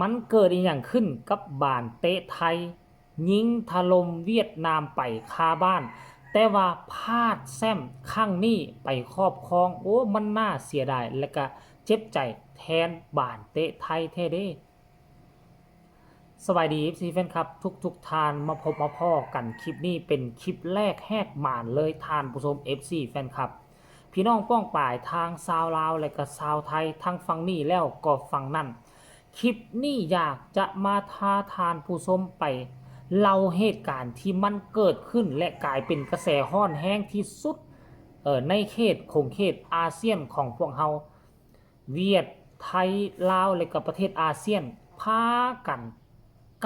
ມັນເກີດອີ່ຫຍັງຂຶ້ນກັບບານເຕະໄທ ຍິງຖະຫຼົ່ມຫວຽດນາມໄປຄາບ້ານ, ແຕ່ວ່າພາດແຊ້ມຄັ້ງນີ້ໄປຄອບຄອງ. ໂອ້ ມັນໜ້າເສຍດາຍ ແລະກະເຈັບໃຈແທນບານເຕະໄທແທ້ເດ້. ສະບາຍດີ ເອັຟຊີ ແຟນຄລັບທຸກໆທ່ານ, ມາພົບມາພໍ້ກັນຄລິບນີ້ເປັນຄລິບແລກແຫກໝານເລີຍທ່ານຜູ້ຊົມ ເອັຟຊີ ແຟນຄລັບ. ພີ່ນ້ອງປ້ອງປາຍທາງຊາວລາວ ແລະກະຊາວໄທ ທັງຝັ່ງນີ້ແລ້ວກໍຝັ່ງນັ້ນ. ຄລິບນີ້ຢາກຈະມາພາທ່ານຜູ້ຊົມໄປເລົ່າເຫດການທີ່ມັນເກີດຂຶ້ນ ແລະກາຍເປັນກະແສຮ້ອນແຮງທີ່ສຸດ ເອີ ໃນເຂດຂົງເຂດອາຊຽນຂອງພວກເຮົາ. ຫວຽດ ໄທ ລາວ ແລະກະປະເທດອາຊຽນ ພາກັນ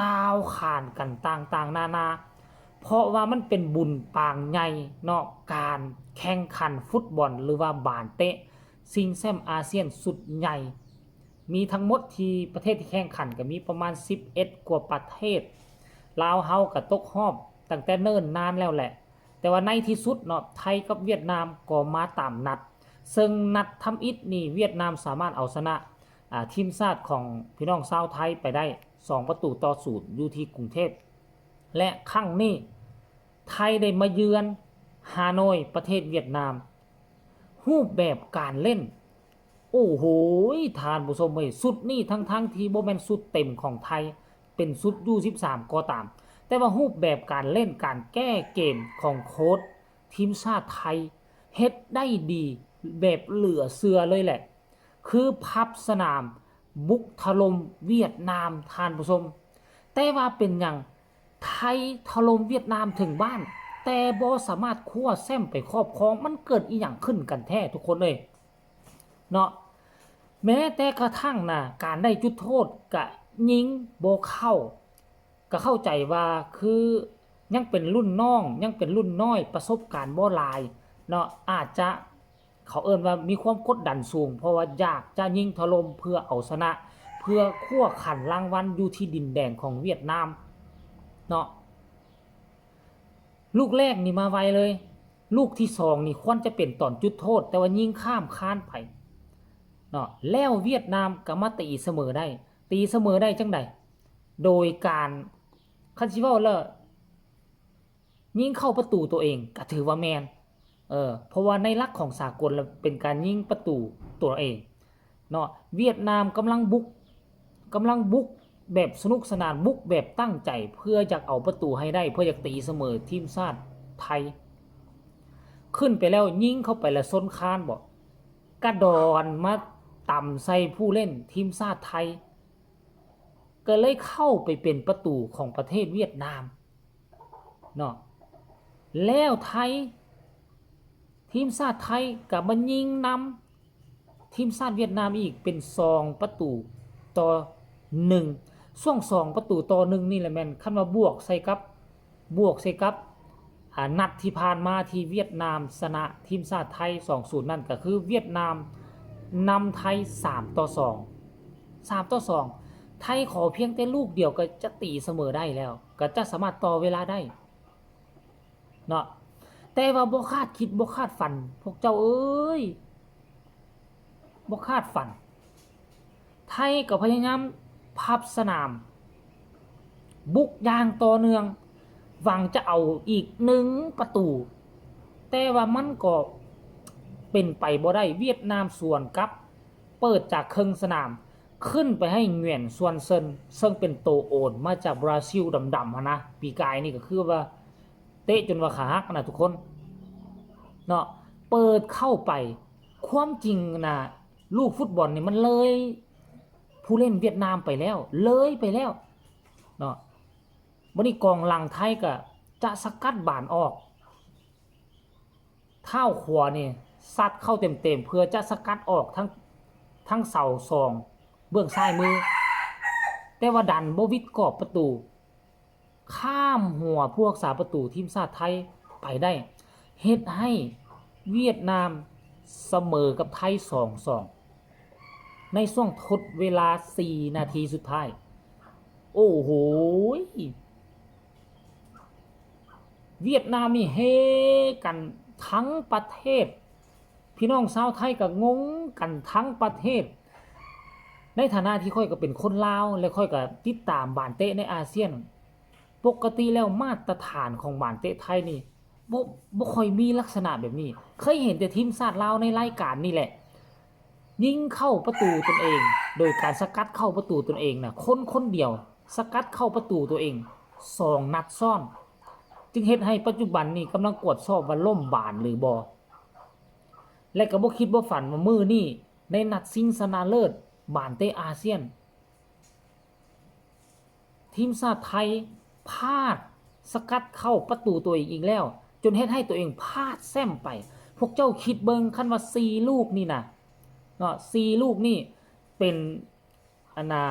ກ່າວຂານກັນຕ່າງໆນານາ ເພາະວ່າມັນເປັນບຸນປາງໃຫຍ່ເນາະ ການແຂ່ງຂັນຟຸດບອນ ຫຼືວ່າບານເຕະຊິງແຊ້ມອາຊຽນຊຸດໃຫຍ່. ມີທັງໝົດທີ່ປະເທດທີ່ແຂ່ງຂັນກະມີປະມານສິບເອັດກວ່າປະເທດ. ລາວເຮົາກະຕົກຮອບຕັ້ງແຕ່ເນີນນານແລ້ວແຫຼະ, ແຕ່ວ່າໃນທີ່ສຸດເນາະ ໄທກັບຫວຽດນາມກໍມາຕາມນັດ, ເຊິ່ງນັດທຳອິດນີ້ຫວຽດນາມສາມາດເອົາຊະນະ ອາ ທີມຊາດຂອງພີ່ນ້ອງຊາວໄທໄປໄດ້ສອງປະຕູຕໍ່ສູນ ຢູ່ທີ່ກຸງເທບ ແລະ ຄັ້ງນີ້ໄທໄດ້ມາເຢືອນຮາໂນຍ ປະເທດຫວຽດນາມ. ຮູບແບບການເລ່ນ ໂອ້ໂຫຍ ທ່ານຜູ້ຊົມເອີຍ ຊຸດນີ້ທັງໆທີ່ບໍ່ແມ່ນຊຸດເຕັມຂອງໄທ ເປັນຊຸດຢູສິບສາມກໍຕາມ, ແຕ່ວ່າຮູບແບບການເລ່ນ ການແກ້ເກມຂອງໂຄດທີມຊາດໄທ ເຮັດໄດ້ດີແບບເຫຼືອເຊື່ອເລີຍແຫຼະ. ຄືພັບສະໜາມບຸກຖະຫຼົ່ມຫວຽດນາມ ທ່ານຜູ້ຊົມ. ແຕ່ວ່າເປັນຫຍັງໄທຖະຫຼົ່ມຫວຽດນາມເຖິງບ້ານ ແຕ່ບໍ່ສາມາດຄວ້າແຊ້ມໄປຄອບຄອງ? ມັນເກີດອີ່ຫຍັງຂຶ້ນກັນແທ້ທຸກຄົນເອີຍ ເນາະ? ແມ້ແຕ່ກະທັ່ງນະ ການໄດ້ຈຸດໂທດກະຍິງບໍ່ເຂົ້າ. ກະເຂົ້າໃຈວ່າຄືຍັງເປັນລຸ້ນນ້ອງ ຍັງເປັນລຸ້ນນ້ອຍ ປະສົບການບໍ່ຫຼາຍເນາະ, ອາດຈະ ເຂົາເອີ້ນວ່າມີຄວາມກົດດັນສູງ ເພາະວ່າຢາກຈະຍິງຖະຫຼົ່ມເພື່ອເອົາຊະນະ ເພື່ອຄວ້າຂັນລາງວັນຢູ່ທີ່ດິນແດນຂອງຫວຽດນາມເນາະ. ລູກແລກນີ້ມາໄວເລີຍ, ລູກທີສອງນີ້ຄວນຈະເປັນຕອນຈຸດໂທດ ແຕ່ວ່າຍິງຂ້າມຄານໄປເນາະ, ແລ້ວຫວຽດນາມກໍມາຕີສະເໝີໄດ້. ຕີສະເໝີໄດ້ຈັ່ງໃດ? ໂດຍການ ຄັນຊິເວົ້າແລ້ວ ຍິງເຂົ້າປະຕູຕົວເອງກໍຖືວ່າແມ່ນ ເອີ ເພາະວ່າໃນຫຼັກຂອງສາກົນແລ້ວເປັນການຍິງປະຕູຕົວເອງເນາະ. ຫວຽດນາມກຳລັງບຸກ ກຳລັງບຸກແບບສະໜຸກສະໜານ ບຸກແບບຕັ້ງໃຈ ເພື່ອຢາກເອົາປະຕູໃຫ້ໄດ້ ເພື່ອຢາກຕີສະເໝີທີມຊາດໄທ. ຂຶ້ນໄປແລ້ວຍິງເຂົ້າໄປແລ້ວຊົນຄານບໍ ກະດອນມາຕຳໃສ່ຜູ້ຫຼິ້ນທີມຊາດໄທ ກໍເລີຍເຂົ້າໄປເປັນປະຕູຂອງປະເທດຫວຽດນາມເນາະ. ແລ້ວໄທ ທີມຊາດໄທກໍມາຍິງນຳທີມຊາດຫວຽດນາມອີກເປັນສອງປະຕູຕໍ່ໜຶ່ງ. ຊ່ວງສອງປະຕູຕໍ່ໜຶ່ງນີ້ແຫຼະແມ່ນ ຄັນວ່າບວກໃສ່ກັບ ບວກໃສ່ກັບ ອາ ນັດທີ່ຜ່ານມາທີ່ຫວຽດນາມຊະນະທີມຊາດໄທສອງສູນນັ້ນ ກໍຄືຫວຽດນາມນຳໄທສາມຕໍ່ສອງ ສາມຕໍ່ສອງ. ໄທຂໍພຽງແຕ່ລູກດຽວກໍຈະຕີສະເໝີໄດ້ແລ້ວ ກໍຈະສາມາດຕໍ່ເວລາໄດ້ເນາະ. ແຕ່ວ່າບໍ່ຄາດຄິດບໍ່ຄາດຝັນ ພວກເຈົ້າເອີຍ ບໍ່ຄາດຝັນ. ໄທກໍພະຍາຍາມພັບສະໜາມ ບຸກຢ່າງຕໍ່ເນື່ອງ ຫວັງຈະເອົາອີກໜຶ່ງປະຕູ ແຕ່ວ່າມັນກໍເປັນໄປບໍ່ໄດ້. ຫວຽດນາມສວນກັບ ເປີດຈາກເຄິ່ງສະໜາມ ຂຶ້ນໄປໃຫ້ຫງວຽນ ຊວນເຊິນ ເຊິ່ງເປັນໂຕໂອນມາຈາກບຣາຊິລ ດຳໆຫັ້ນນະ ປີກາຍນີ້ ກໍຄືວ່າເຕະຈົນວ່າຂາຫັກນະທຸກຄົນເນາະ ເປີດເຂົ້າໄປ. ຄວາມຈິງນະ ລູກຟຸດບອນນີ້ມັນເລີຍຜູ້ຫຼິ້ນຫວຽດນາມໄປແລ້ວ ເລີຍໄປແລ້ວເນາະ. ບັດນີ້ກອງຫຼັງໄທກໍຈະສະກັດບານອອກ ເທົ້າຂວານີ້ຊັດເຂົ້າເຕັມໆ ເພື່ອຈະສະກັດອອກທັງ ທັງເສົາສອງເບື້ອງຊ້າຍມື ແຕ່ວ່າດັນບໍ່ຫວິດກອບປະຕູ ຂ້າມຫົວຜູ້ຮັກສາປະຕູທີມຊາດໄທໄປໄດ້ ເຮັດໃຫ້ຫວຽດນາມສະເໝີກັບໄທສອງສອງ ໃນຊ່ວງທົດເວລາສີ່ນາທີສຸດທ້າຍ. ໂອ້ໂຫຍ ຫວຽດນາມນີ້ເຮກັນທັງປະເທດ ພີ່ນ້ອງຊາວໄທກໍງົງກັນທັງປະເທດ. ໃນຖານະທີ່ຂ້ອຍກໍເປັນຄົນລາວ ແລະ ຂ້ອຍກໍຕິດຕາມບານເຕະໃນອາຊຽນ, ປົກກະຕິແລ້ວມາດຕະຖານຂອງບານເຕະໄທນີ້ ບໍ່ ບໍ່ຄ່ອຍມີລັກສະນະແບບນີ້. ເຄີຍເຫັນແຕ່ທີມຊາດລາວໃນລາຍການນີ້ແຫຼະ ຍິງເຂົ້າປະຕູຕົນເອງ ໂດຍການສະກັດເຂົ້າປະຕູຕົນເອງນະ, ຄົນຄົນດຽວສະກັດເຂົ້າປະຕູຕົວເອງສອງນັດຊ້ອນ, ຈຶ່ງເຮັດໃຫ້ປັດຈຸບັນນີ້ກຳລັງກວດສອບວ່າລົ້ມບານຫຼືບໍ່. ແລະ ກໍບໍ່ຄິດບໍ່ຝັນວ່າມື້ນີ້ໃນນັດຊິງຊະນະເລີດບານເຕະອາຊຽນ, ທີມຊາດໄທພາດສະກັດເຂົ້າປະຕູຕົວເອງອີກແລ້ວ, ຈົນເຮັດໃຫ້ຕົວເອງພາດແຊ້ມໄປ. ພວກເຈົ້າຄິດເບິ່ງ, ຄັນວ່າສີ່ລູກນີ້ນະ ເນາະ, ສີ່ລູກນີ້ເປັນ ອັນນ່າ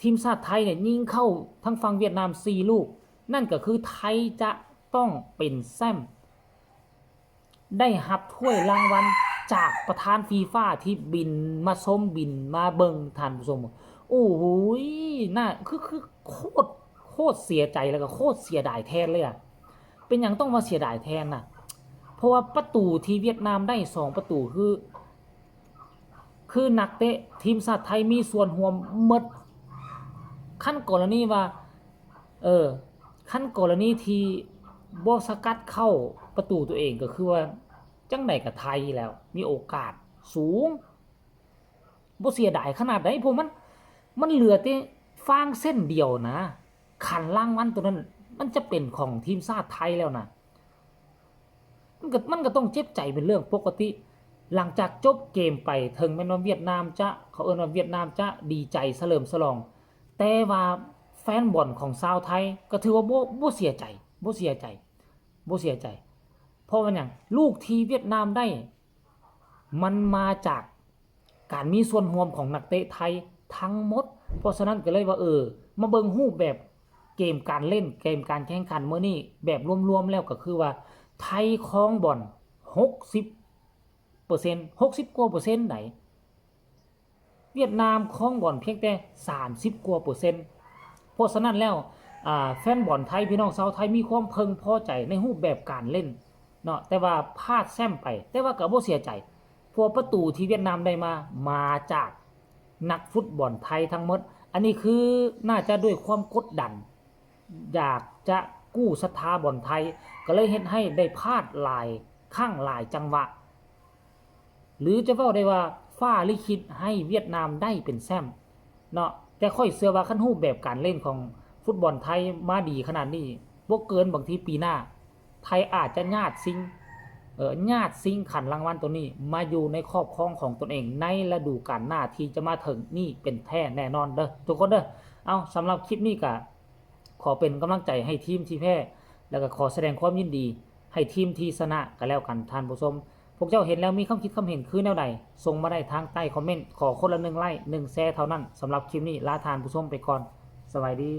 ທີມຊາດໄທນີ້ຍິງເຂົ້າທາງຝັ່ງຫວຽດນາມສີ່ລູກ, ນັ້ນກໍຄືໄທຈະຕ້ອງເປັນແຊ້ມ ໄດ້ຮັບຖ້ວຍລາງວັນຈາກປະທານຟີຟາທີ່ບິນມາຊົມ ບິນມາເບິ່ງ, ທ່ານຜູ້ຊົມ. ໂອ້ໂຫຍ ໜ້າ ຄື ຄືໂຄດ ໂຄດເສຍໃຈ ແລ້ວກໍໂຄດເສຍດາຍແທນເລີຍອະ. ເປັນຫຍັງຕ້ອງວ່າເສຍດາຍແທນນະ? ເພາະວ່າປະຕູທີ່ຫວຽດນາມໄດ້ສອງປະຕູ ຄື ຄືນັກເຕະທີມຊາດໄທມີສ່ວນຮ່ວມໝົດ. ຄັນກໍລະນີວ່າ ເອີ ຄັນກໍລະນີທີ່ບໍ່ສະກັດເຂົ້າປະຕູຕົວເອງ ກໍຄືວ່າຈັ່ງໃດກໍໄທແລ້ວ ມີໂອກາດສູງ. ບໍ່ເສຍດາຍຂະໜາດໃດ? ເພາະມັນ ມັນເຫຼືອແຕ່ຟາງເສັ້ນດຽວນະ, ຂັນລາງວັນໂຕນັ້ນມັນຈະເປັນຂອງທີມຊາດໄທແລ້ວນະ. ມັນກໍ ມັນກໍຕ້ອງເຈັບໃຈເປັນເລື່ອງປົກກະຕິ. ຫຼັງຈາກຈົບເກມໄປ, ເຖິງແມ່ນວ່າຫວຽດນາມຈະ ເຂົາເອີ້ນວ່າຫວຽດນາມຈະດີໃຈສະເຫຼີມສະຫຼອງ, ແຕ່ວ່າແຟນບອນຂອງຊາວໄທກໍຖືວ່າບໍ່ ບໍ່ເສຍໃຈ ບໍ່ເສຍໃຈ ບໍ່ເສຍໃຈ. ເພາະວ່າຫຍັງ? ລູກທີ່ຫວຽດນາມໄດ້ ມັນມາຈາກການມີສ່ວນຮ່ວມຂອງນັກເຕະໄທທັງໝົດ. ເພາະສະນັ້ນກໍເລີຍວ່າ ເອີ ມາເບິ່ງຮູບແບບເກມການເລ່ນ, ເກມການແຂ່ງຂັນມື້ນີ້ ແບບລວມໆແລ້ວກໍຄືວ່າ ໄທຄອງບອນຫົກສິບເປີເຊັນ, ຫົກສິບກວ່າເປີເຊັນໃດ. ຫວຽດນາມຄອງບອນພຽງແຕ່ສາມສິບກວ່າເປີເຊັນ. ເພາະສະນັ້ນແລ້ວ ອາ ແຟນບອນໄທ, ພີ່ນ້ອງຊາວໄທມີຄວາມເພິ່ງພໍໃຈໃນຮູບແບບການເລ່ນເນາະ, ແຕ່ວ່າພາດແຊ້ມໄປ, ແຕ່ວ່າກໍບໍ່ເສຍໃຈ ເພາະວ່າປະຕູທີ່ຫວຽດນາມໄດ້ມາ ມາຈາກນັກຟຸດບອນໄທທັງໝົດ. ອັນນີ້ຄືໜ້າຈະດ້ວຍຄວາມກົດດັນ ຢາກຈະກູ້ສັດທາບອນໄທ, ກໍເລີຍເຮັດໃຫ້ໄດ້ພາດຫຼາຍຄັ້ງຫຼາຍຈັງຫວະ ຫຼືຈະເວົ້າໄດ້ວ່າຟ້າລິຂິດໃຫ້ຫວຽດນາມໄດ້ເປັນແຊ້ມເນາະ. ແຕ່ຂ້ອຍເຊື່ອວ່າຄັນຮູບແບບການເລ່ນຂອງຟຸດບອນໄທມາດີຂະໜາດນີ້, ບໍ່ເກີນບາງທີປີໜ້າ ໄທອາດຈະຍາດຊິງ ເອີ ຍາດຊິງຂັນລາງວັນໂຕນີ້ມາຢູ່ໃນຄອບຄອງຂອງຕົນເອງໃນລະດູການໜ້າທີ່ຈະມາເຖິງນີ້ເປັນແທ້ແນ່ນອນເດີ້ ທຸກຄົນເດີ້. ເອົາ ສຳລັບຄລິບນີ້ກະ ຂໍເປັນກຳລັງໃຈໃຫ້ທີມທີ່ແພ້ ແລ້ວກໍຂໍສະແດງຄວາມຍິນດີໃຫ້ທີມທີ່ຊະນະກໍແລ້ວກັນທ່ານຜູ້ຊົມ. ພວກເຈົ້າເຫັນແລ້ວມີຄຳຄິດຄຳເຫັນຄືແນວໃດ? ສົ່ງມາໄດ້ທາງໃຕ້ຄອມເມັນ. ຂໍຄົນລະໜຶ່ງໄລ້ ໜຶ່ງແຊເທົ່ານັ້ນ. ສຳລັບຄລິບນີ້ລາທ່ານຜູ້ຊົມໄປກ່ອນ. ສະບາຍດີ.